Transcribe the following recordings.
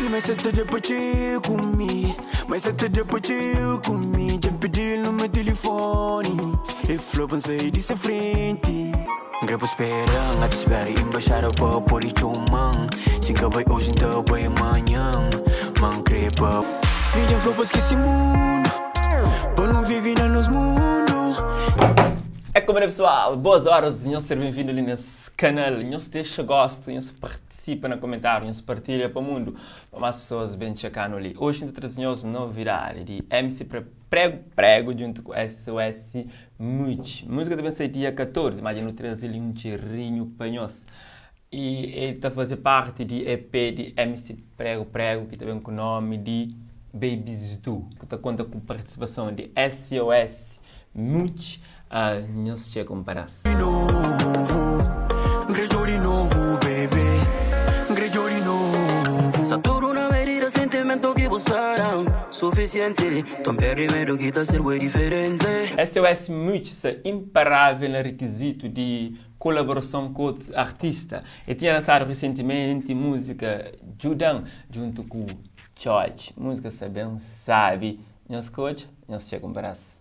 Mas cê tá de partir comigo. Mas cê tá de partir comigo. Já pedi no meu telefone. E falou pra sair de sua frente. Grabo espera, te espera embaixar a papo de chumang. Se vai hoje, então vai amanhã. Man, crepa. Ninguém falou pra esquecer mundo. Pra não viver no nosso mundo. É como é, pessoal, boas horas, nhos ser bem-vindo ali nesse canal. Nhos deixa gosto, nhos participa no comentário, nhos partilha para o mundo, para mais pessoas bem checando ali. Hoje a gente traz nhos novidade de MC Prego Prego junto com SOS Much. Música também sai dia 14, mas eu traz ali um cheirinho para nós. E ele está a fazer parte de EP de MC Prego Prego, que também com o nome de Babies Do, que tá conta com participação de SOS Much. Nhos chega um pedaço. De novo, grelhou de novo, baby. Grelhou de novo. Saturo na medida, sentimento que buscaram suficiente. Tom primeiro que tá ser diferente. SOS Much imparável no requisito de colaboração com outros artistas. E tinha lançado recentemente música Judan junto com George. Música sabem sabe. Nhos coach, nhos chega um pedaço.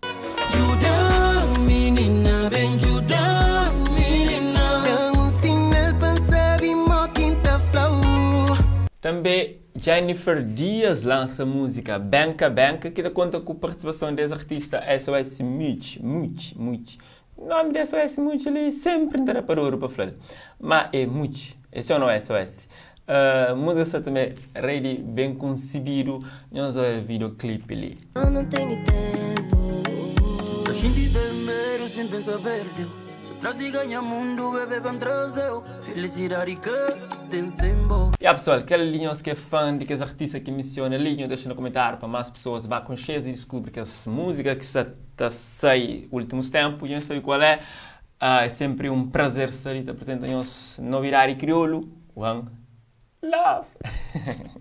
Judan, menina, bem Judan, menina. Dá um sinal pra saber mo quinta flow. Também Jennifer Dias lança música Benca Benca, que conta com participação desse artista SOS Much, Much, Much. O nome de SOS Much ali sempre não para ouro para falar. Mas é Much, esse é o nome SOS. Música também ready, bem concebido, nós vamos videoclipe ali. Eu não tenho tempo. Tô sentindo medo sem pensar perdeu. Se traz e ganha mundo, bebê, vem trazer. Felicidade que tem sem. E aí, pessoal, aquela linha que é fã de que os artistas que menciona ali, deixa no comentário para mais pessoas vá conhecer e descobrir que essa música que está tá sai últimos tempos, e não sabe qual é. É sempre um prazer estar aqui apresentando novidade crioulo. One love!